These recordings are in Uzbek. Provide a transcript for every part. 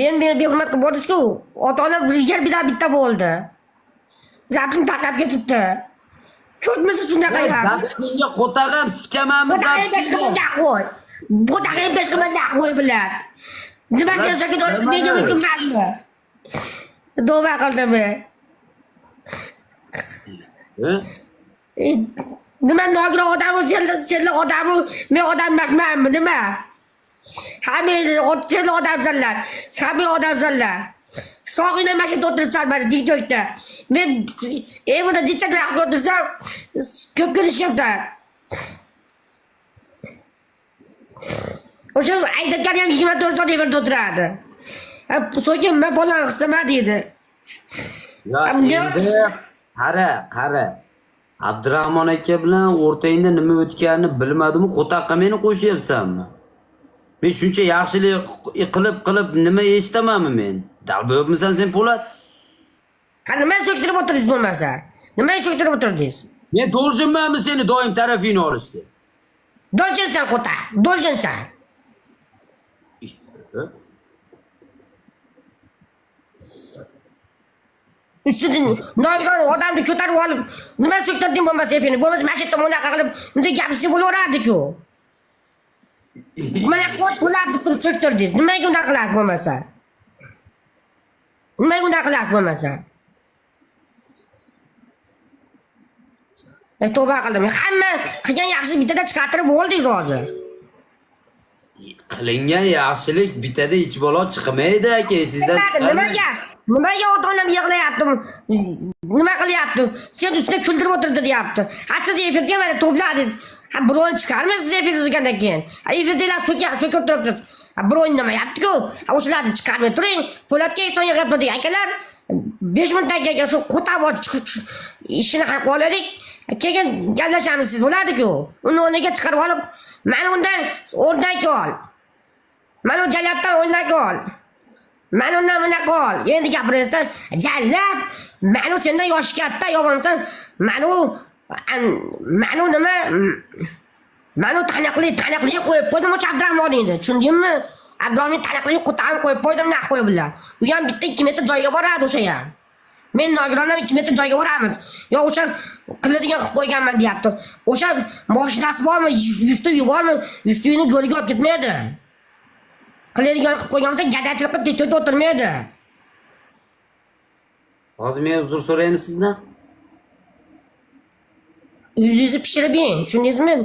Meni behurmat qilib bordingiz-ku. Ota-onam yer bilan bitta bo'ldi. Zapsini taqlab ketibdi. Ko'rmasa shunaqa ham. Zapsinga qo'tag'im sikamamiz zapsinga. Qo'y. Qo'tag'im besh qilma qo'y bilan. Nima sen so'kib olib menga mumkin emasmi? Tavba qildim. He? Nima nogiron odam senlar odam men odam emasmanmi nima? Hamma senlar odamsanlar. Hamma odamsanlar. Sog'ingda mana shu yerda o'tiribsan mana TikTokda. Men evida necha vaqt o'tirsam ko'p kelishyapman. O'sha aytayotgani ham 24 soat evida o'tiradi. So'kin men bolani qilsam deydi. Ya endi qara, qara. Abdurahmon aka bilan o'rtangda nima o'tganini bilmadimmi? Qo'taqqa meni qo'shyapsanmi? Men shuncha yaxshilik qilib qilib nima eshitamanmi men? Dalbo'yobmisan sen Po'lat? Ha nima so'ktirib o'tirdingiz bo'lmasa? Nima so'ktirib o'tirdingiz? Men долженmanmi seni doim tarafingni olishga? Долженsan qo'ta, долженsan. Ustidan nogiron odamni ko'tarib olib, nima so'ktirding bo'lmasa efirni? Bo'lmasa mana shu yerda bunaqa qilib, bunday gapirsa bo'laveradi-ku. Mana qo't bo'lar deb turib so'ktirdingiz. Nimaga unday qilasiz bo'lmasa? Nimaga unday qilasiz bo'lmasa? Tavba qildim. Hamma qilgan yaxshi bittada chiqartirib bo'ldingiz hozir. Qilingan yaxshilik bittada ich balo chiqmaydi aka, sizdan chiqarmaydi. Nimaga? Nimaga ota-onam yig'layapti? Nima qilyapti? Sen ustida kuldirib o'tirdi deyapti. Ha siz efirga mana to'pladingiz. Ha birovni chiqarmi siz efirga uzgandan keyin? Ha efirdagilar so'kib turibsiz. Ha birov indamayapti-ku. Ha o'shalarni chiqarmay turing. Po'latga ehson yig'yapti degan akalar 5 minutdan keyin shu qo'tab ishini hal qilib olaylik. Keyin gaplashamiz siz bo'ladi-ku. Uni o'rniga chiqarib olib, mani undan o'rnak ol. Mani u jallabdan o'rnak ol. Mani undan bunaqa ol. Endi gapirasan, jallab, mani u sendan yoshi katta, yo bo'lmasa, mani u mani u nima? Mani u taniqli qo'yib qo'ydim o'sha Abdurahmoningni. Tushundingmi? Abdurahmon taniqli qo'tag'im qo'yib qo'ydim, naq qo'yib bilan. U ham bitta 2 metr joyga boradi o'sha ham. Men nogironlar 2 metr joyga boramiz. Yo o'sha qiladigan qilib qo'yganman deyapti. O'sha mashinasi bormi, 100 ta uyi bormi? 100 ta uyini go'riga olib ketmaydi. Qiladigan qilib qo'ygan bo'lsa, gadachilik qilib TikTokda o'tirmaydi. Hozir men uzr so'raymi sizdan? Yuzingizni pishirib yeng, tushundingizmi?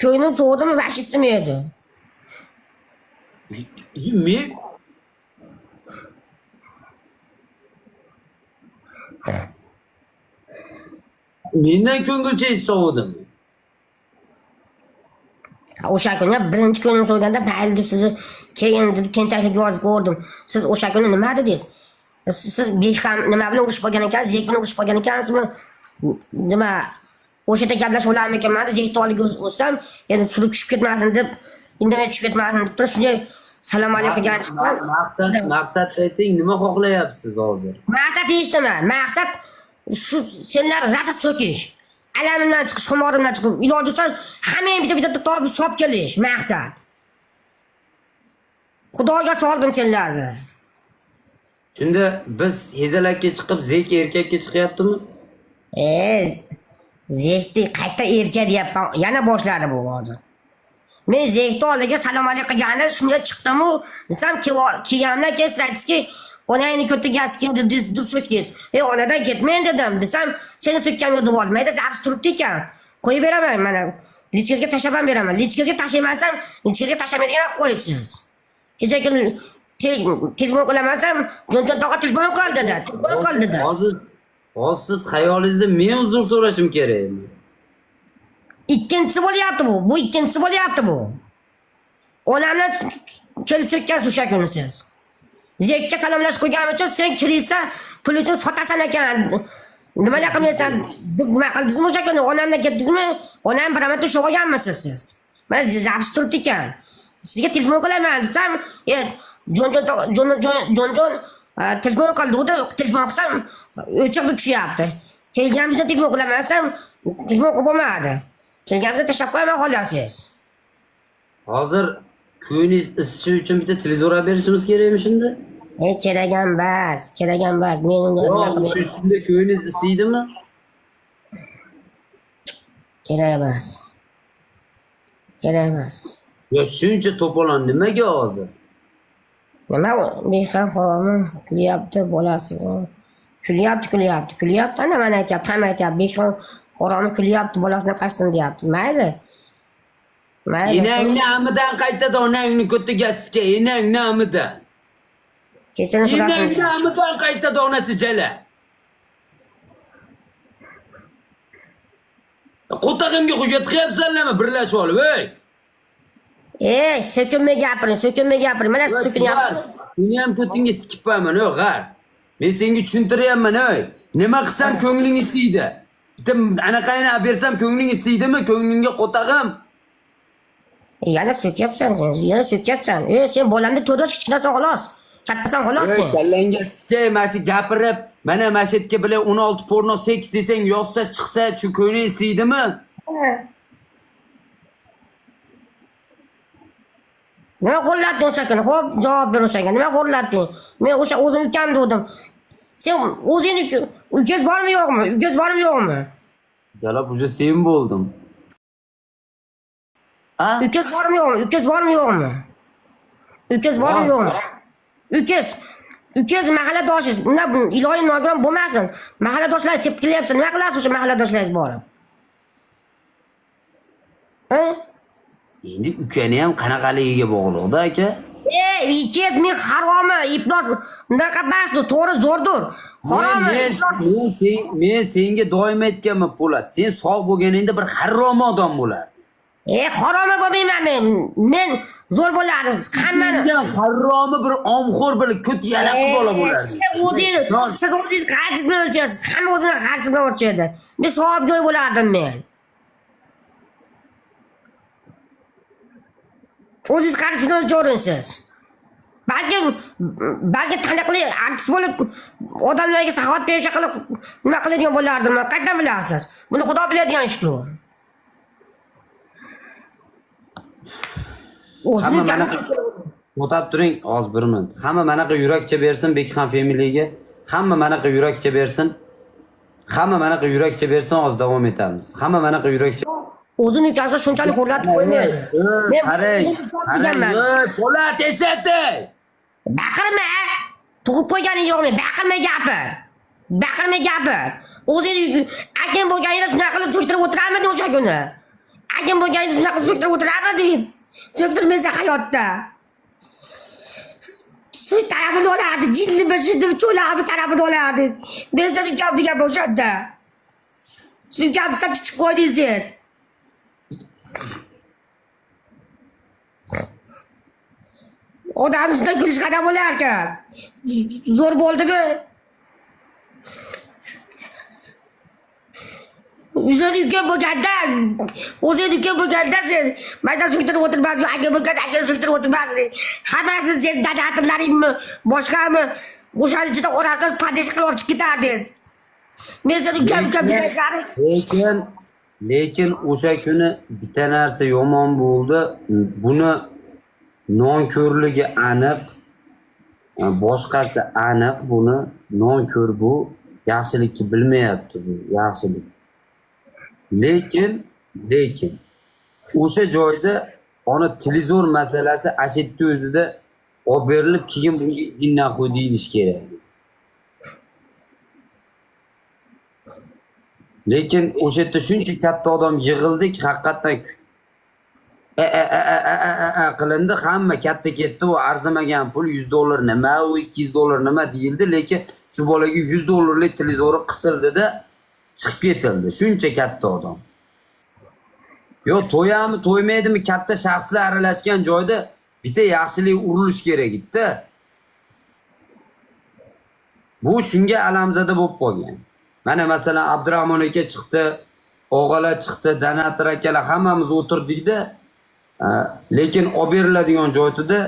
Ko'nglim so'g'dimi, vahshiy istamaydi. Men mendan ko'ngilcha sovudim. O'sha kuni birinchi ko'nglim so'ganda mayli deb sizni keyin deb tentaklik yozib ko'rdim. Siz o'sha kuni nima dedingiz? Siz besh ham nima bilan urushib qolgan ekansiz, zek bilan urushib qolgan ekansizmi? Nima o'sha yerda gaplashib olarmikanman deb zekni oldiga o'tsam, endi surib tushib ketmasin deb, indamay tushib ketmasin deb turib shunday salom alaykum qilgan chiqdim. Maqsad ayting, nima xohlayapsiz hozir? Maqsad hech nima. Maqsad shu senlar rosa so'kish. Alamimdan chiqish, xumorimdan chiqib, iloji bo'lsa hammang bitta-bitta topib solib kelish maqsad. Xudoga soldim senlarni. Shunda biz hezalakka chiqib, zek erkakka chiqyaptimi? Zekni qayta erkak deyapman. Yana boshladi bu hozir. Men zekni oldiga salom alaykum qilganda shunga chiqdim-u, desam kelganimdan keyin siz aytdingizki, onangni ko'tiga keldi deb so'kdingiz. Onadan ketmang dedim, desam seni so'kkan yo'q deb oldim. Mayda zabs turibdi ekan. Qo'yib beraman mana. Lichkazga tashlab ham beraman. Lichkazga tashlaymasam, lichkazga tashlamaydigan qilib qo'yibsiz. Kecha kun telefon qilamasam, Jonjon tog'a telefon qil dedi. Telefon qil dedi. Hozir siz xayolingizda men uzr so'rashim kerakmi? Ikkinchisi bo'lyapti bu. Bu ikkinchisi bo'lyapti bu. Onamni kelib so'kkansiz o'sha kuni siz. Zekka salomlashib qo'yganim uchun sen kirisa pul uchun sotasan ekan. Nimalar qilmaysan? Nima qildingizmi o'sha kuni? Onamdan ketdingizmi? Onam bir marta ushlab olganmisiz siz? Mana zabs turibdi ekan. Sizga telefon qilaman desam, Jonjon telefon qildi. U telefon qilsam o'chiqdi tushyapti. Telegramda telefon qilaman desam, telefon qilib bo'lmadi. Telegramda tashlab qo'yaman xohlasiz. Hozir Ko'nglingiz isishi uchun bitta televizor olib berishimiz kerakmi shunda? Kerak emas, kerak emas. Men unga Yo'q, o'sha shunda ko'nglingiz isiydimi? Kerak emas. Kerak emas. Yo, shuncha to'polon nimaga hozir? Nima u? Beham haromi kulyapti bolasi. Kulyapti, kulyapti, kulyapti. Ana mana aytyapti, hamma aytyapti. Beham haromi kulyapti, bolasini qasdin deyapti. Mayli. Mayli. Enangni amidan qaytadi, onangni ko'tiga sizga, enangni amidan. Kechirim so'rasin. Enangni amidan qaytadi onasi jala. Qo'tag'imga hujjat qilyapsanlarmi birlashib olib, ey? Ey, so'kinmay gapiring, so'kinmay gapiring. Mana siz so'kinyapsiz. Seni ham ko'tingga sikibman, ey, g'ar. Men senga tushuntiryapman, ey. Nima qilsam ko'ngling isiydi. Bitta anaqayini olib bersam ko'ngling isiydimi? Ko'nglingga qo'tag'im. Yana so'kyapsan sen, yana so'kyapsan. Ey, sen bolamni 4 yosh kichkinasan xolos. Kattasan xolos Ey, sen. kallangga sikay, mana shu gapirib, mana shu yerga bilan 16 porno seks desang, yozsa chiqsa, shu ko'ngling isiydimi? Nima xo'rlatding o'sha kuni? Xo'p, javob ber o'shanga. Nima xo'rlatding? Men o'sha o'zim ukam dedim. Sen o'zing ukangiz bormi yo'qmi? Ukangiz bormi yo'qmi? Jalab, уже sen bo'ldim. A? Ukangiz bormi yo'qmi? Ukangiz bormi yo'qmi? Ukangiz bormi yo'qmi? Ukangiz, ukangiz mahalladoshingiz. Undan iloyim nogiron bo'lmasin. Mahalladoshlaringiz tepkilayapsiz. Nima qilasiz o'sha mahalladoshlaringiz borib? Ha? Endi ukani ham qanaqaligiga bog'liq-da, aka. Ey, ukangiz men haromi, iflos unaqa emas, to'g'ri zo'rdir. Haromi, iflos. Men senga doim aytganman, Po'lat, sen sog' bo'lganingda bir harom odam bo'larding. Ey, haromi bo'lmayman men. Men zo'r bo'lardim hammani. Senga haromi bir omxo'r bir ko't yalaqi bola bo'larding. O'zingiz, siz o'zingiz qarz bilan o'lchaysiz. Hamma o'zini qarz bilan o'lchaydi. Men savobgo'y bo'lardim men. O'zingiz qarz bilan o'lchavering siz. Balki taniqli artist bo'lib odamlarga saxovat pesha qilib nima qiladigan bo'lardim. Qayerdan bilasiz? Buni Xudo biladigan ish-ku. O'zini Hamma mana to'xtab turing, hozir bir minut. Hamma manaqa yurakcha bersin Bekxon familyga. Hamma manaqa yurakcha bersin. Hamma manaqa yurakcha bersin, hozir davom etamiz. Hamma manaqa yurakcha. O'zini ukasi shunchalik xo'rlatib qo'ymaydi. Men Qarang, o'zim ukam deganman. qarang, Po'lat eshitdi. Baqirma! Tug'ib qo'yganing yo'qmi? Baqirma gapir. Baqirma gapir. O'zing akang bo'lganingda shunaqa qilib so'ktirib o'tirarmiding o'sha kuni? Akang bo'lganingda shunaqa qilib so'ktirib o'tirarmiding? So'ktirmaysan hayotda. Suv tarafini olardi, jillimi, jiddimi, cho'lami tarafini olardi. Men seni ukam degan o'shanda. Siz ukamni chichib qo'yding sen. Odam ustidan kulish qanaqa bo'larkan? Zo'r bo'ldimi? O'zing ukam bo'lganda, o'zing ukam bo'lganda sen mayda so'ktirib o'tirmasding, aka bo'lganda aka so'ktirib o'tirmasding. Hammasi sen dadatirlaringmi, boshqami? O'shani ichida orasidan padesh qilib olib chiqib ketarding. Men seni ukam ukam degan sari. Lekin o'sha kuni bitta narsa yomon bo'ldi. Buni nonko'rligi aniq, boshqasi aniq. Buni nonko'r bu yaxshilikni bilmayapti bu yaxshilik. Lekin o'sha joyda ona televizor masalasi ashetni o'zida olib berilib, keyin bunga innahu deyilish kerak. Lekin o'sha yerda shuncha katta odam yig'ildik, haqiqatdan qilindi, hamma katta ketdi, u arzimagan pul $100 nima, u $200 nima deyildi, lekin shu bolaga $100 televizori qisildida chiqib ketildi. Shuncha katta odam. Yo, to'yami, to'ymaydimi, katta shaxslar aralashgan joyda bitta yaxshilik urilish kerak edi-da. Bu shunga alamzada bo'lib qolgan. Mana masalan Abdurahmon aka chiqdi, og'alar chiqdi, Danatir akalar hammamiz o'tirdik-da. Lekin olib beriladigan joyida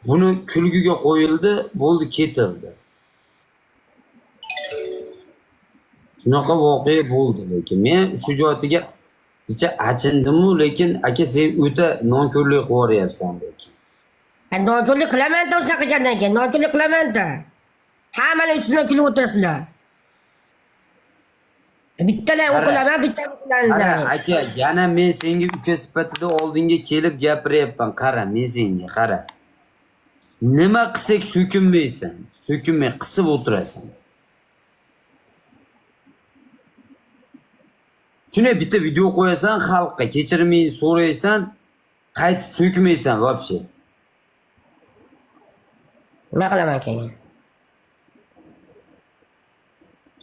buni kulgiga qo'yildi, bo'ldi, ketildi. Shunaqa voqea bo'ldi, lekin men shu joyga Kecha achindimu, lekin aka sen o'ta nonko'rlik qilib yuboryapsan lekin. Nonko'rlik qilaman-da o'sha qilgandan keyin. Nonko'rlik qilaman-da. Hammani ustidan kulib o'tirasizlar. Bittalar o'qilaman, bitta Qara aka, yana men senga uka sifatida oldinga kelib gapiryapman. Qara, men senga qara. Nima qilsak so'kinmaysan. So'kinmay qisib o'tirasan. Shunday bitta video qo'yasan xalqqa, kechirim so'raysan, qaytib so'kmaysan вообще. Nima qilaman keyin?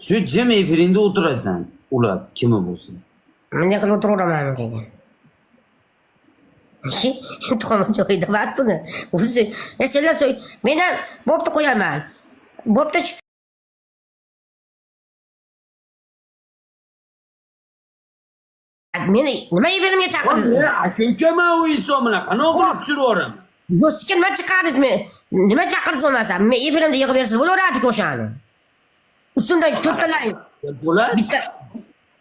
Shu jim efiringda o'tirasan, ular kimi bo'lsin. Bunday qilib o'tiraveraman keyin. To'g'ri joyida emas buni. O'zi, senlar men ham bo'pti qo'yaman. Bo'pti. Meni nima efirimga chaqirdingiz? Men aka ukaman u inson bilan qanaqa qilib tushirib yuboraman? Do'stga nima chiqardingiz men? Nima chaqirdingiz bo'lmasa? Men efirimda yig'ib bersangiz bo'laveradi-ku o'shani. Ustimdan to'rttalaring. Bo'lar. Bitta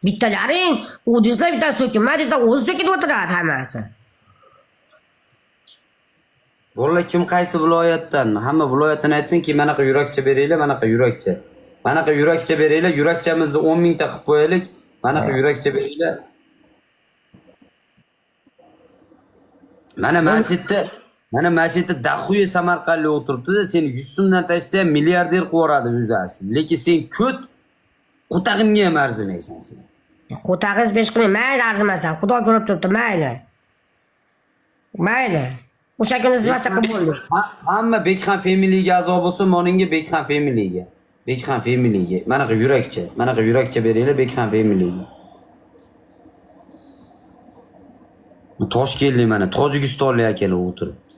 bittalaring u deysizlar, bittasi so'kinma deysizlar, o'zi so'kinib o'tiradi hammasi. Bolalar kim qaysi viloyatdan? Hamma viloyatini aytsin, keyin manaqa yurakcha beringlar, manaqa yurakcha. Manaqa yurakcha beringlar, yurakchamizni 10 mingta qilib qo'yaylik. Manaqa yurakcha beringlar. Mana mana shu yerda, mana mana shu yerda daxuya Samarqandlik o'tiribdi-da, seni 100 so'mdan tashlasa ham milliarder qilib yuboradi o'zasi. Lekin sen ko't qo'tag'imga ham arzimaysan sen. Qo'tag'ingiz besh qilmang, mayli arzimasam, Xudo ko'rib turibdi, mayli. Mayli. O'sha kuni siz vasa qilib bo'ldi. Hamma Bekxan Family'ga a'zo bo'lsin, moninga Bekxan Family'ga. Bekxan Family'ga. Manaqa yurakcha, manaqa yurakcha beringlar Bekxan Family'ga. Toshkentlik mana, Tojikistonlik akalar o'tiribdi.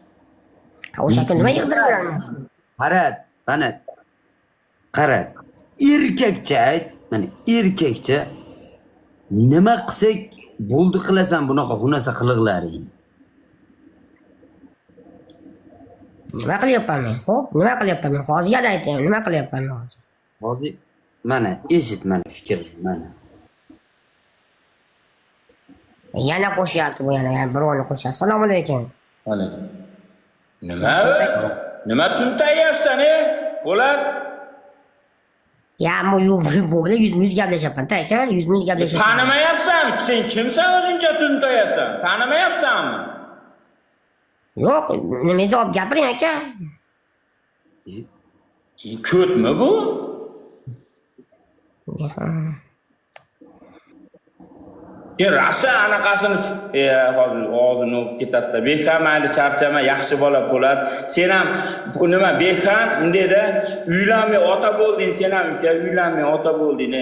O'sha kuni nima yig'dilar? Qara, mana qara. Erkakcha ayt, mana erkakcha nima qilsak bo'ldi qilasan bunaqa xunasa qiliqlaring. Nima qilyapman men? Xo'p, nima qilyapman men? Hozir yana aytaman, nima qilyapman men hozir? Hozir mana eshit mana fikrimni mana. Yana qo'shyapti bu yana, yana birovni qo'shyapti. Assalomu alaykum. Alaykum. Nima? Nima tumtayapsan, e? Po'lat? Ya bu yo'q, bu bilan yuzma-yuz gaplashyapman, aka, yuzma-yuz gaplashyapman. Tanimayapsan, sen kimsan o'zingcha tumtayasan? Tanimayapsanmi? Yo'q, nimangizni olib gapiring aka. Ko'tmi bu? Sen rosa anaqasini hozir og'zini o'pib ketadi-da. Bexam mayli charchama, yaxshi bola Po'lat. Sen ham bu nima Bexam undayda uylanmay ota bo'lding sen ham uka, uylanmay ota bo'lding.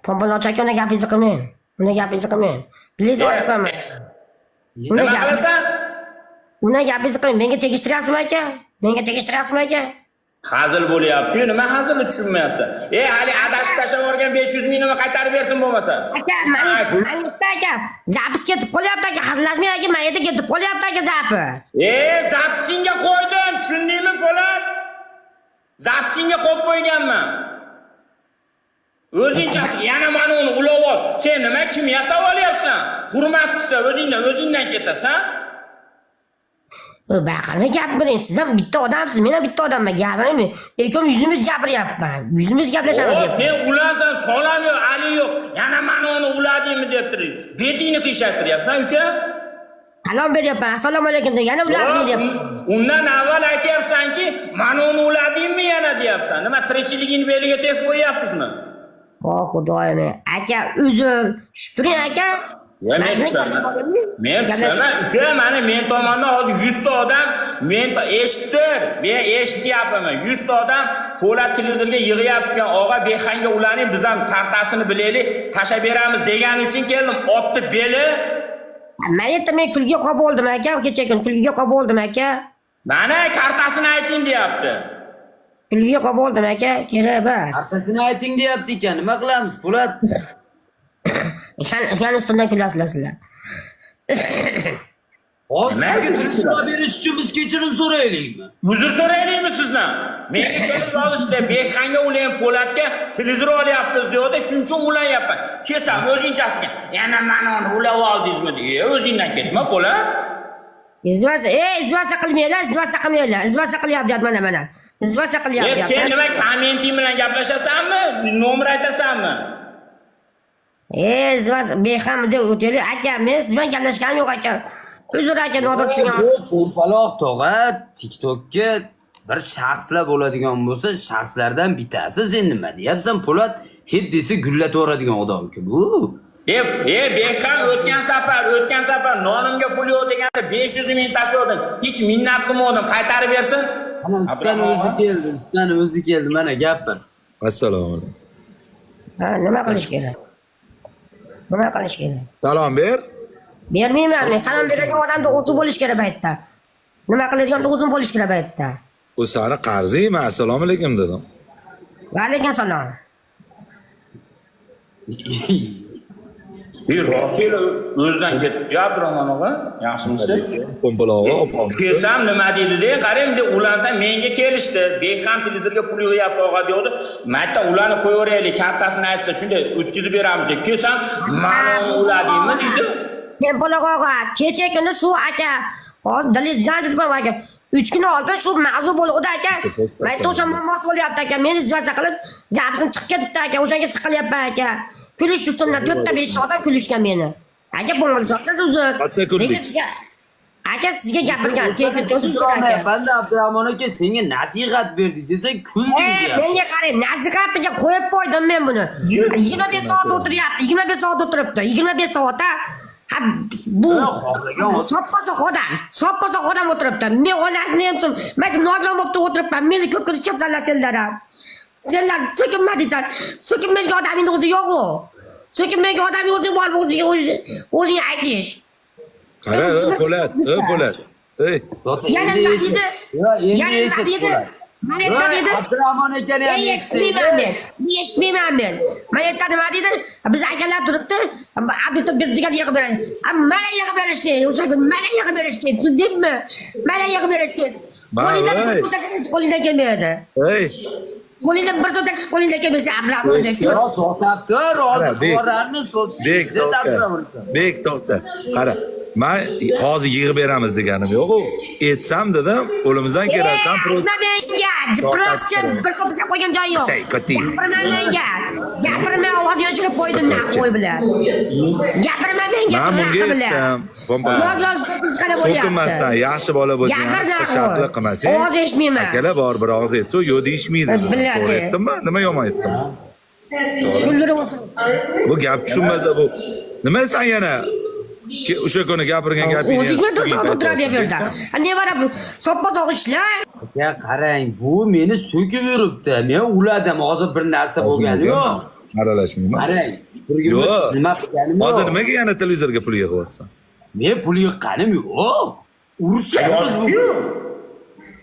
Pompaloch aka, uni gapingizni qilmang. Uni gapingizni qilmang. Dilingizni ortib qo'yman. Uni Nima qilasan? Uni gapingizni qilmang. Menga tegishtirasizmi aka? Menga tegishtirasizmi aka? Hazil bo'lyapti-yu, nima hazilni tushunmayapsan? Hali adashib tashlab yuborgan 500 ming nima qaytarib bersin bo'lmasa. Aka, mani aka, zapis ketib qolyapti aka, hazillashmang aka, men yerda ketib qolyapti aka zapis. Zapisingga qo'ydim, tushundingmi Po'lat? Zapisingga qo'yib qo'yganman. O'zingcha yana mana uni ulab ol. Sen nima kim yasab olyapsan? Hurmat qilsa o'zingdan ketasan. Baqirmay gapiring, siz ham bitta odamsiz, men ham bitta odamman, gapiring. Ikkovimiz yuzimiz gapiryapman. Yuzimiz gaplashamiz deyapman. Men ulasan, solam yo'q, ali yo'q. Yana mana uni uladingmi deb turib, betingni qiyshaytiryapsan uka. Salom beryapman, assalomu alaykum deb, yana uladingmi deyapman. Undan avval aytyapsanki, mana uni uladingmi yana deyapsan. Nima tirikchiligingni beliga tepib qo'yyapmizmi? O xudoyim, aka, uzr. Tushib turing aka. Ya men tushaman. Men tushaman. Uka, mana men tomondan hozir 100 ta odam men eshitdir. Men eshityapman. 100 ta odam Po'lat televizorga yig'yapti-ekan. Og'a Bexanga ulaning, biz ham kartasini bilaylik, tasha beramiz degani uchun keldim. Otni beli. Men aytdim, men kulgiga qolib bo'ldim aka, kecha kun kulgiga qolib bo'ldim aka. Mana kartasini ayting deyapti. Kulgiga qolib bo'ldim aka, kerak emas. Kartasini ayting deyapti ekan. Nima qilamiz, Po'lat? Yan ustimdan kulasizlar sizlar. Hozir Nima sizga aytib televizor berish uchun biz kechirim so'raylikmi? Uzr so'raylikmi sizdan? Menga kelib yozishdi, Bexanga ulayim Po'latga televizor olyapmiz deyapti, shuning uchun ulanyapman. Kelsam o'zingchasiga, yana mana uni ulab oldingizmi? E, o'zingdan ketma Po'lat. Издеваться, ey, издеваться qilmanglar, издеваться qilmanglar. Издеваться qilyapti mana mana. Издеваться E, qilyapti. sen nima kommenting bilan gaplashasanmi? Nomer aytasanmi? Ey, издеваться, beham deb o'taylik. Aka, men siz bilan gaplashganim yo'q aka. Uzr aka, noto'g'ri tushunganman. Bu Po'paloq tog'a TikTokka bir shaxslar bo'ladigan bo'lsa, shaxslardan bittasi sen nima deyapsan? Po'lat hid desa gullatvoradigan odam-ku bu. E, e, Bexam o'tgan safar nonimga pul yo'q deganda 500 ming tashladim. Hech minnat qilmadim, qaytarib bersin. Mana ustani o'zi keldi, ustani o'zi keldi, mana gapir. Assalomu alaykum. Ha, nima qilish kerak? Nima qilish kerak? Salom ber. Bermayman men. Salom beradigan odamda o'zi bo'lish kerak bu yerda. Nima qiladigan o'zim bo'lish kerak bu yerda. U sani qarzing, man assalomu alaykum dedim. Va alaykum salom. E, rostiyla o'zidan ketibdi ya Abdurahmon og'a. Yaxshimisiz? Po'mpalog'i opam. Kelsam nima deydi de, qarang bunday ulansa menga kelishdi. Bexam televizorga pul yig'yapti og'a deydi. Mayta ulanib qo'yaveraylik, kartasini aytsa shunday o'tkazib beramiz deb. Kelsam, mana uladingmi deydi. Po'paloq og'a, kecha kuni shu aka, hozir dalil zanjir aka. 3 kun oldin shu mavzu bo'ldi aka. Mayta o'sha muammosi bo'lyapti aka. Meni издеваться qilib, запись im chiqib ketibdi aka. O'shanga siqilyapman aka. Kulish ustimdan 4 ta 5 odam kulishgan meni. Aka, bo'lmadi, uzr. Katta kuldik. Lekin sizga aka, sizga gapirgan, keyin uzr aka. Olmayapman-da Abdurahmon aka, senga nasihat berdik desa kulding Ey, deyapti. menga qarang, nasihatiga qo'yib qo'ydim men buni. 25 soat o'tiryapti, 25 soat o'tiribdi, 25 soat ha. Ha, bu Xohlagan odam. soppa-soq odam, soppa-soq odam o'tiribdi. Men onasini ham, men nogiron bo'lib o'tiribman. Meni ko'p kulishyapsanlar senlar ham. Senlar so'kinma deysan. So'kinmaydigan odamning o'zi yo'q u. So'kinmaydigan odamning o'zi bor, o'ziga o'zing aytish. Qara, ey Po'lat, ey Po'lat. Ey, Zotan Yana endi nima eshit. dedi? Yo, endi Yana nima eshit dedi? Po'lat. Mana yerda Voy, dedi. Abdurahmon akani ham Ey, eshitmayman men. Eshitmayman men. Mana yerda nima deydi? Biz akalar turibdi. Abdu bir degan yig'ib beradi. Mana yig'ib berishdi. O'sha kun mana yig'ib berishdi. Tushundingmi? Mana yig'ib berishdi. Qo'lingdan bir Voy. so'm tashlash qo'lingdan kelmaydi. Ey, Qo'lingdan bir so'm tashlash qo'lingdan kelmaydi Abdurahmon. Eshit. Yo, to'xtab tur, hozir Qara, Bek. qo'rlarni Bek to'xta. Bek to'xta. Qara, man hozir yig'ib beramiz deganim yo'q-u. Aytsam dedim, qo'limizdan keladi. San Aytma menga. Jiproqchi bir so'm tashlab qo'ygan joyi yo'q. Say, ko'ting. Gapirma menga. Gapirma, ovoz o'chirib qo'ydim men qo'y bilan. Gapirma menga. Man bunga tuzaqi bilan. aytdim. Pompaloq. Nogiron chiqarib bo'lyapti. So'kinmasdan yaxshi bola bo'lsang, Gapir yaxshi nahvo. shartli qilmasang. Ovoz eshitmayman. Akalar bor bir og'iz aytsa, yo'q deyishmaydi. dedim. Biladi. To'g'ri aytdimmi? Nima yomon aytdim? Kuldirib o'tir. Bu gap tushunmasa bu. Nima sen yana o'sha kuni gapirgan gapingni O'zingmi 4 soat o'tiradi bu yerda. Ha, nevara soppa-sog' ishlar. Aka, qarang, bu meni so'kib yuribdi. Men uladim, hozir bir narsa bo'lgani yo'q. Aralashmayman. Qarang, bir Yo'q. nima qilganim Hozir yo'q. nimaga yana televizorga pul yig'yapsan? Men pul yiqqanim yo'q. Urushyapmiz bu.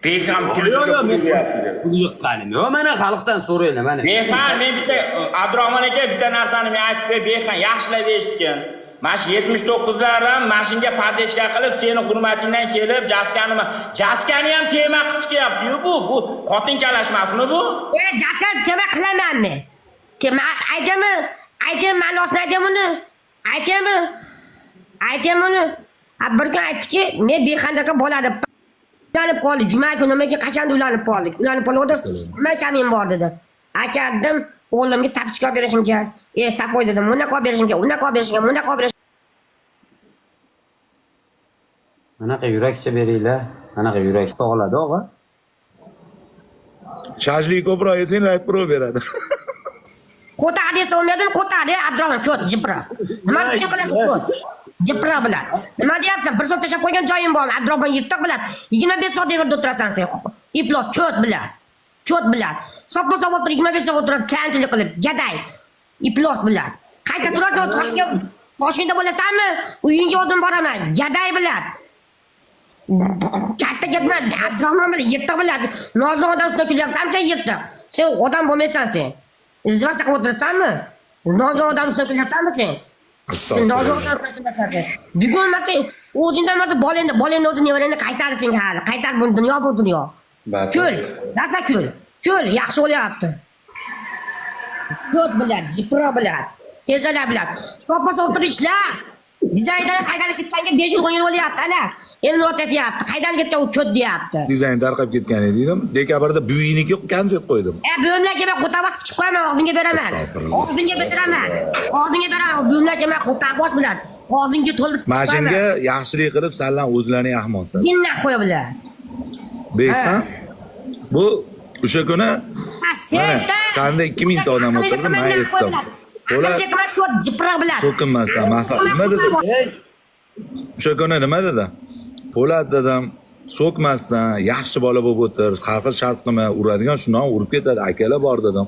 Bexam Yo'q, televizorga yo'q, pul men yig'yapti deb. pul yiqqanim yo'q. Mana xalqdan so'ranglar, mana. Bexan, men bitta Abdurahmon aka bitta narsani men aytib qo'yay, Bexan yaxshilab eshitgin. Mana shu 79lar ham mashinga podeshka qilib, seni hurmatingdan kelib, jaskanimi, jaskani ham tema qilib chiqyapti-yu bu. Bu xotin kalashmasmi bu? E, jasad tema qilaman men. Tema aytami? Aytaymi ma'nosini aytaymi uni? Aytaymi? Aytaymi uni? Ha, bir kun aytdiki, men bexandaqa bo'ladi. Ulanib qoldik. Juma kuni nimaga qachon ulanib qoldik? Ulanib qoldi. Nima kamim bor dedi. Aka dedim, o'g'limga tapchika olib berishim kerak. E, sapoy dedim, bunaqa olib berishim kerak, unaqa olib berishim kerak, bunaqa olib berishim Manaqa yurakcha beringlar. Manaqa yurak sog'ladi, og'a. Shashlik ko'proq yesang, live pro beradi. Qo'taq desa olmadim, qo'taq de Abdurahmon ko't jipra. Nima uchun qilasiz ko't? Jipra bilan. Nima deyapsan? Bir so'm tashlab qo'ygan joyim bormi? Abdurahmon yirtiq bilan 25 soat yerda o'tirasan sen. Iflos ko't bilan. Ko't bilan. Soppa-sop o'tirib 25 soat o'tirib kamchilik qilib, gaday. Iflos bilan. Qayta turasan Toshkent Toshkentda bo'lasanmi? Uyingga o'zim boraman. Gaday bilan. Katta ketma, Abdurahmon bilan yirtiq bilan. Nozik odam ustidan kulyapsan sen yirtiq. Sen odam bo'lmaysan sen. Издеваться qilib o'tirsanmi? Nozik odam ustidan kulyapsanmi sen? Sen nozik odam ustidan kulyapsan sen. Bugun mana sen O'zingdan bo'lsa bolangni, bolangni o'zi nevarangni qaytarsin hali. Qaytar bu dunyo, bu dunyo. Kul, rosa kul. Kul, yaxshi bo'lyapti. Ko't bilan, jipro bilan, tezala bilan. Soppa o'tirib ishla. Dizayndan haydalib ketganga 5 yil 10 yil bo'lyapti ana. Endi aytyapti. Haydalib ketgan u ko't deyapti. Dizayn tarqab ketgan edi. Dekabrda buyiniki konsert qo'ydim. E buyumlar kelmay qo'tabas chiqib qo'yaman, og'zingga beraman. Astag'firullah. Og'zingga beraman. Og'zingga beraman. Buyumlar kelmay qo'tabos bilan. Og'zingga to'ldirib chiqib Mana shunga qo'yaman. yaxshilik qilib sallan o'zlaring ahmoqsan. Dinna qo'ya bilan. Bekam. Bu o'sha kuni Ha, sen sanda 2000 ta odam o'tirdi, men aytdim. Ular jiproq bilan. so'kinmasdan maslahat nima dedi? O'sha kuni nima dedi? Po'lat dedim, so'kmasdan yaxshi bola bo'lib o'tir, har xil shart qilma, uradigan shundan urib ketadi, akalar bor dedim.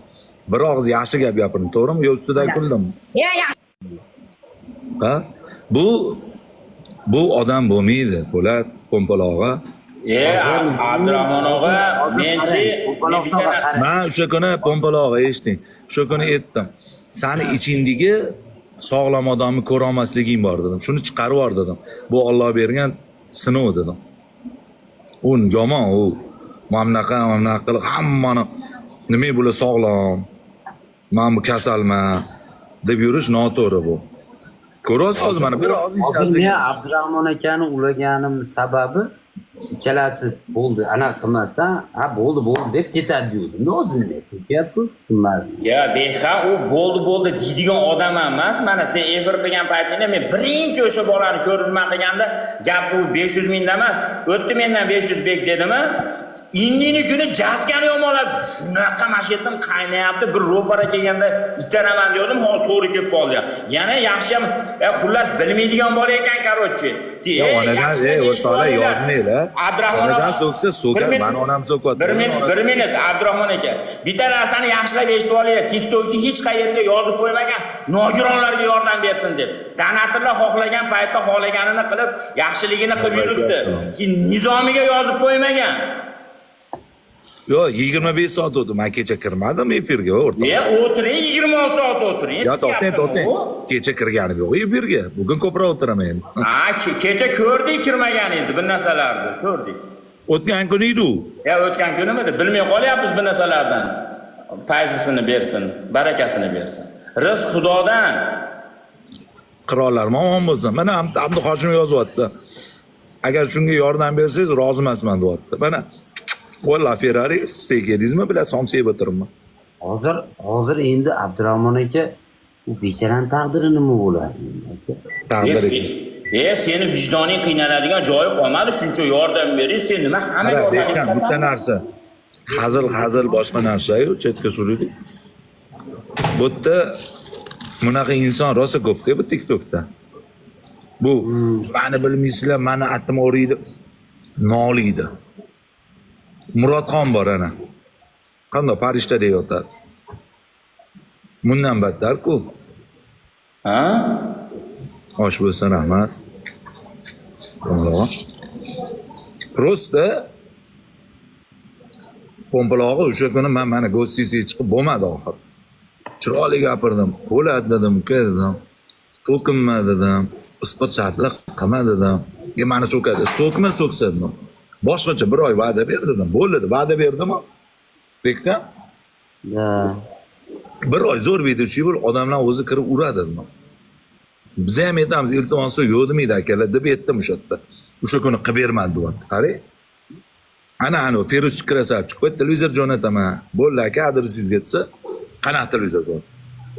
Bir og'iz yaxshi gap gapirdim, to'g'rimi? Yo ustidan kuldim. Ya yaxshi. Ha? Bu odam bo'lmaydi, Po'lat po'mpalog'i. Abdurahmon og'a, menchi Men o'sha kuni po'mpalog'i eshiting. O'sha kuni aytdim. Sani ichingdagi sog'lom odamni ko'ra olmasliging bor dedim. Shuni chiqarib yubor dedim. Bu Alloh bergan sinov dedim. U yomon u. Mana bunaqa, mana bunaqa qilib hammani nima bular sog'lom, men bu kasalman deb yurish noto'g'ri bu. Ko'rasiz hozir mana bir og'iz Hozir men Abdurahmon akani ulaganimni sababi ikkalasi bo'ldi, anaqa qilmasdan, ha bo'ldi, bo'ldi deb ketadi degandim. Hozir nima so'kyapti, tushunmadim. Ya Beha u bo'ldi bo'ldi deydigan odam emas. Mana sen efir qilgan paytingda men birinchi o'sha bolani ko'rib nima qilganda gap u 500 mingda emas, o'tdi mendan 500 bek dedimi? Indini kuni jaskani yomonlab shunaqa mashetim qaynayapti. Bir ro'para kelganda itaraman degandim, hozir to'g'ri kelib qoldi. Yana yaxshi ham, xullas bilmaydigan bola ekan, короче. Ya onadan, o'rtoqlar yozmanglar. Abdurahmon Onadan so'ksa so'kar, mani onam so'kyapti. Bir minut Abdurahmon aka. Bitta narsani yaxshilab eshitib olinglar. TikTokda hech qayerga yozib qo'ymagan, nogironlarga yordam bersin deb. Donatorlar xohlagan paytda xohlaganini qilib, yaxshiligini qilib yuribdi. Keyin nizomiga yozib qo'ymagan. Yo, 25 soat o'tdi. Men kecha kirmadim efirga, o'rtoq. Ya o'tiring 26 soat o'tiring. Ya to'xtang, to'xtang. Kecha kirganim yo'q efirga. Bugun ko'proq o'tiraman endi. Ha, kecha ko'rdik kirmaganingizni, bir narsalarni ko'rdik. O'tgan kuni edi u. Ya o'tgan kunimidi? Bilmay qolyapmiz bir narsalardan. Fayzisini bersin, barakasini bersin. Rizq Xudodan. Qirollar omon bo'lsin. Mana Abduhoshim yozyapti. Agar shunga yordam bersangiz rozi emasman deyapti. Mana valla Ferrari steak yedingizmi? Bilan somsa yeb o'tiribman. Hozir endi Abdurahmon aka u bechorani taqdiri nima bo'ladi aka? Taqdiri. Seni vijdoning qiynaladigan joyi qolmadi, shuncha yordam bering, sen nima hammaga Qara, bitta narsa. Hazil boshqa narsa-yu, chetga surildik. Bu yerda bunaqa inson rosa ko'p-da bu TikTokda. Bu meni bilmaysizlar, meni atim o'riydi, noliydi. Murodxon bor ana. Qanday farishtadek yotadi. Bundan battar-ku. Ha? Osh bo'lsin, rahmat. Просто po'mpalog'i o'sha kuni men mana gostisiga chiqib bo'lmadi oxir. Chiroyli gapirdim. Po'lat dedim, uka dedim. So'kinma dedim. Isqot shartli qilma dedim. E meni so'kadi. So'kma so'ksa dedim. Boshqacha bir oy va'da ber dedim. Bo'ldi, va'da berdimi? Bekka? Da. Bir oy zo'r berdi, bir odamlar o'zi kirib uradi dedim. Biz ham aytamiz, iltimos yo'q demaydi akalar deb aytdim o'sha yerda. O'sha kuni qilib bermadi deyapti. Qarang. Ana ana Feruz красавчик. Qo'y televizor jo'nataman. Bo'ldi aka, adresingizga desa, qanaqa televizor deyapti.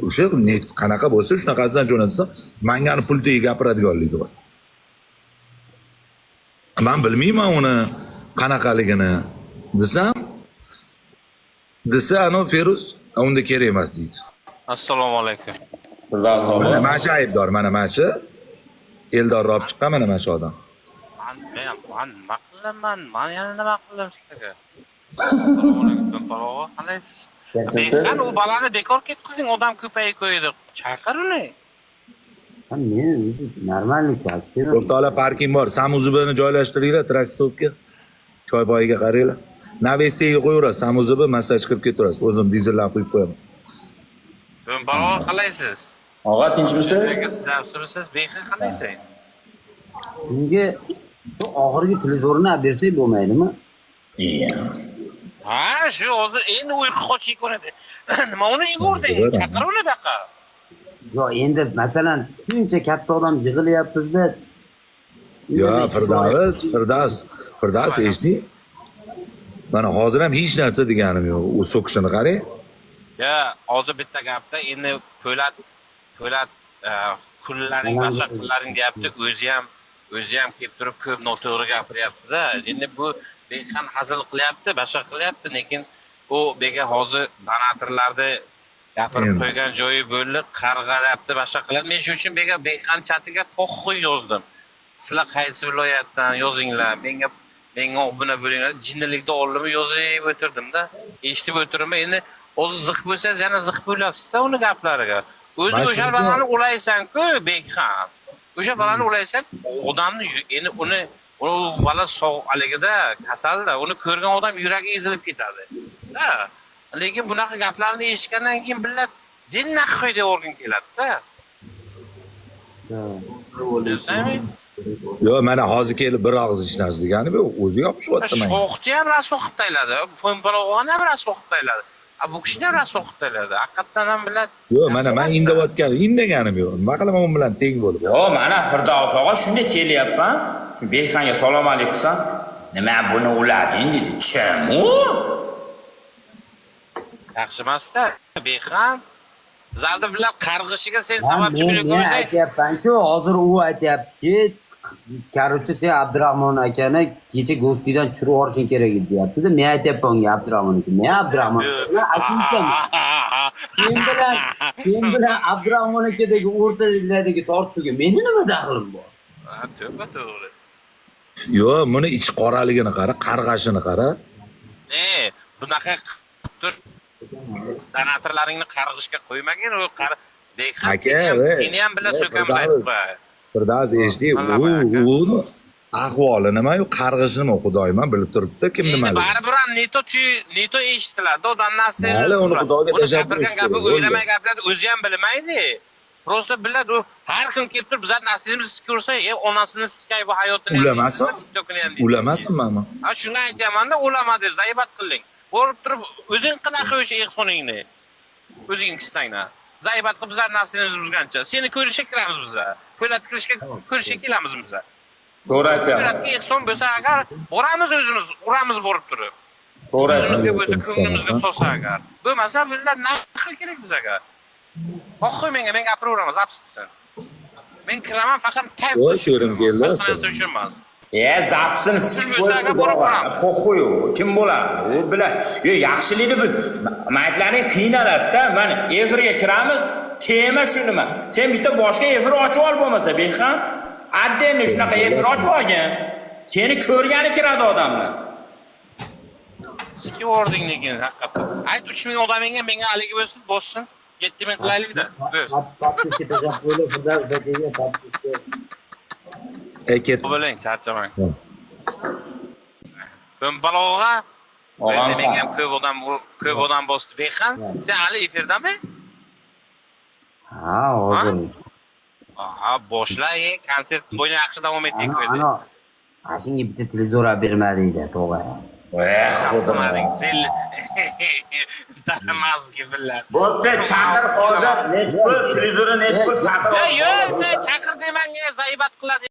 O'sha net qanaqa bo'lsa shunaqasidan jo'natsa, manga pul tegi gapiradiganlik deyapti. Men bilmayman uni qanaqaligini desam, desa ana Feruz, unda kerak emas deydi. Assalomu alaykum. Mana mana shu aybdor, mana shu Eldor olib chiqqan mana shu odam. Men nima qilaman? Men yana nima qildim sizlarga? Assalomu alaykum, Palova, qalaysiz? Bekor u bolani bekor ketqizing, odam ko'payib qo'ydi. Chaqir uni. Ha, men o'zi normallik aka. O'rtoqlar parking bor. Samuzubini joylashtiringlar trakstopga. Choypoyiga qaranglar. Navestiga qo'yaverasiz. Samuzubi massaj qilib ketaverasiz. O'zim dizeldan quyib qo'yaman. Palova qalaysiz? Og'a tinchmisiz? Yaxshimisiz? Bexil qalaysiz? Shunga shu oxirgi televizorni olib bersak bo'lmaydimi? Iya. Ha, shu hozir endi uyqu qochib ko'radi. Nima uni yugurding? Yuguradi. Chaqir uni bu yoqqa. Yo, endi masalan, shuncha katta odam yig'ilyapmiz-da. Yo, Firdavs, Firdavs, Firdavs eshiting. Mana hozir ham hech narsa deganim yo'q. U so'kishini qarang. Ya, hozir bitta gapda endi Po'lat Po'lat kullaring boshqa qillaring deyapti, o'zi ham kelib turib ko'p noto'g'ri gapiryapti-da. Endi bu Bexan hazil qilyapti, boshqa qilyapti, lekin u bega hozir donatorlarni gapirib Endi. Qo'ygan joyi bo'ldi, qarg'alyapti, boshqa qilyapti. Men shu uchun bega Bexan chatiga похуй yozdim. Sizlar qaysi viloyatdan yozinglar, menga obuna bo'linglar. Jinnilikda oldimni yozib o'tirdim-da. Eshitib o'tiribman. Endi hozir ziq bo'lsangiz yana ziq bo'lasizda uni gaplariga. O'zi Mana o'sha shunga- bolani ulaysan-ku, Bekxon. O'sha bolani ulaysan, odamni endi uni u bola sog' haligida, kasalda, uni ko'rgan odam yuragi ezilib ketadi. Da. Lekin bunaqa gaplarni eshitgandan keyin billat din нахуй deb o'rgin keladi-da. Tushunsanmi? Yo'q, mana hozir kelib bir og'iz hech narsa deganim yo'q. O'zi yopishyapti menga. Shoxni ham rasvo qilib tayladi, Po'mpalog'ani ham rasvo qilib tayladi. A bu kishini ham rasvo qilib tayladi. Haqiqatdan ham billat. Yo'q, mana men indayotganim, indaganim yo'q. Nima qilaman u bilan teng bo'lib. Yo'q, mana Firdavs og'a shunday kelyapman. Shu Bexanga salom alaykum desam, nima buni ulading dedi. Kim u? Yaxshi emasda, Bexan. Zalda bilan qarg'ishiga sen Men sababchi men bo'lib ko'rsak, aytyapman-ku, hozir u aytyaptiki, короче, sen Abdurahmon akani kecha go'stiydan tushirib yuborishing kerak edi deyapti-da. Men aytyapman unga Abdurahmon aka. Men Abdurahmon aka sen bilan Abdurahmon akadagi o'rtadagi tortishuvga meni nima daxlim bor? Ha, to'g'ri, to'g'ri. Yo'q, buni ichi qoraligini qara, qarg'ashini qara. Ne, bunaqa qilib tur. Donatorlaringni qarg'ishga qo'ymagin, u qar Bexan Aka, seni ham, ve, seni ham bilan ve, so'kamiz Firdavs. aytib qo'y. Firdavs eshiting, Mana u aka. uni ahvoli nima, u qarg'ishi nima, xudoyman bilib turibdi kim Endi nimaligini. baribir ham neto neto eshitiladi, odam narsa. Mayli, uni Xudoga Uni tashlab gapirgan qo'yish gapi kerak, bo'ldi. o'ylamay gapiradi, o'zi ham bilmaydi. Просто biladi, u har kun kelib turib bizlar nasibimizni ko'rsa, e onasini sikay bu hayotini ham Ulamasin. deysiz, TikTokini ham deysiz. Ulamasin mana. Ha, shunga aytyapman-da, ulama deb zaibat qilding. Borib turib o'zing qanaqa o'sha ehsoningni. O'zing kistangni. Zaibat qilib bizlar nasibimizni buzgancha. Seni ko'rishga kiramiz biza. Po'lat kirishga ko'rishga kelamiz biza. To'g'ri aytyapsiz. Po'latga ehson bo'lsa agar boramiz o'zimiz, uramiz borib turib. To'g'ri aytyapsiz. O'zimizga bo'lsa Alaykum ko'nglimizga salom. solsa agar. Bo'lmasa billah naql kerak bizaga. Похуй menga, men gapiraveraman, запись qilsin. Men kiraman faqat kayf. Yo'q, she'rim keldi. Boshqa narsa uchun emas. E, запись ini sikib Bo'lsa agar borib boramiz. Похуй u. Kim bo'ladi? U bilan. Yo, yaxshilikni bil. Maytlaring qiynaladi-da. Mana efirga kiramiz, tema shu nima? Sen bitta boshqa efir ochib ol bo'lmasa, Bexan. Отдельно shunaqa efir ochib olgin. Seni ko'rgani kiradi odamlar. Sikib yubording lekin haqiqatdan. Ayt 3000 odamingga menga haligi bo'lsin, bossin. 7000 qilaylik-da. Bo'l. Подписка tashlab qo'ydi, Firdavs akaga подписка. Ey ket. Bo'ling, charchamang. Hı. Po'mpalog'a Og'am menga ham ko'p odam bosdi. Bexan, sen hali efirdami? Ha, hozir. Ha, boshla, e, konsert bo'yni yaxshi davom etdik Ana, o'zi. ana. Ha, shunga bitta televizor olib bermadingda, tog'a. Eh, xudo. Qilmading, sen Damazga billat. Bo'pti, chaqir hozir. Nechi pul? Televizorda nechi pul chaqir? Yo'q, yo'q, chaqir demang, zaibat qiladi.